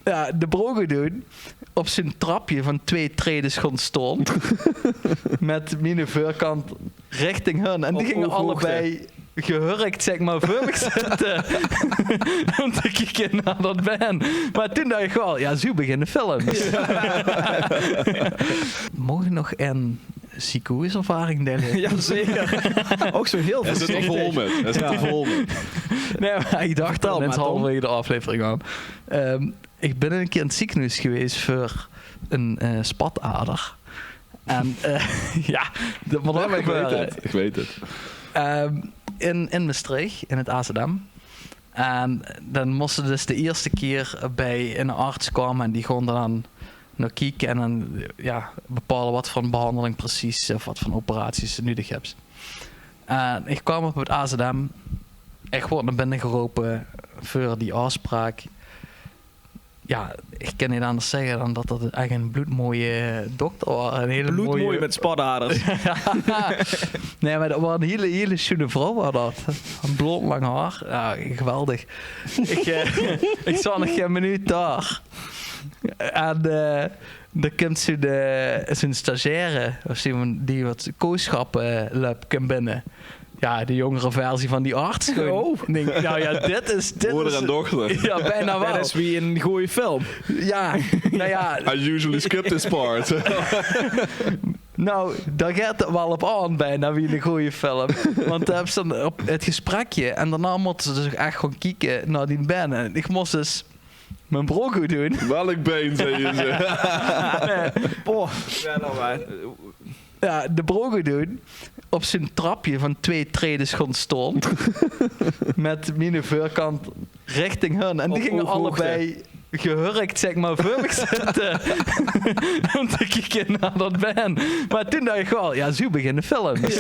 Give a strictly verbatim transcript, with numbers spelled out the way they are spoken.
Ja, de broge doen. Op zien trapje van twee treden schoon stoon. Met miene veurkant richting hun. En die gingen allebei gehurkt, zeg maar, veur mich zitte. Om te kieken naar dat band. Maar toen dacht ik wel, ja, zo beginnen films. Mocht ik nog een ziekenhuiservaring delen? Ja, zeker. Ook zo heel veel. Hij zit er vol met. Hij zit er vol met. Nee, maar ik dacht al, mensen, halverwege de aflevering aan. Ehm, ik ben een keer in het ziekenhuis geweest voor een eh, spatader. En eh, ja, dat moet Ja, ook maar ik weet gebeuren. het. Ik weet het. Ehm, in, in Maastricht, in het A Z M. En dan moesten dus de eerste keer bij een arts komen en die gewoon dan nog kijken en dan ja, bepalen wat voor een behandeling precies of wat voor operaties ze nodig hebben. En ik kwam op het A Z M, ik word naar binnen geroepen voor die afspraak. Ja, ik kan niet anders zeggen dan dat dat echt een bloedmooie dokter was. Een hele Bloedmooi mooie met spataders. Nee, maar dat was een hele, hele schone vrouw, was dat. Een blond, lang haar. Ja, geweldig. ik, eh, ik zat nog geen minuut daar. En eh er komt zo'n eh, zo'n stagiaire, of zo'n die wat kooschappen loopt, komt binnen. Ja, de jongere versie van die arts. Gewoon. Oh. Ik denk, nou ja, dit is... Dit Moeder is, en dochter. Ja, bijna wel. Dat is wie een goeie film. Ja, nou ja, I usually skip this part. Nou, daar gaat het wel op aan bijna, wie in een goede film. Want dan hebben ze dan op het gesprekje en daarna moeten ze dus echt gewoon kijken naar die band. En ik moest dus mijn broek goed doen. Welk been, zei je ze? Boah. Ja, nou maar. Ja, de broek goed doen. Op zijn trapje van twee treden schoon stoon. Met miene veurkant richting hun. En die Op gingen ooghoogte. Allebei gehurkt, zeg maar, veur mich zitte. Om te kieken naar dat band. Maar toen dacht ik wel, ja, zo beginnen films.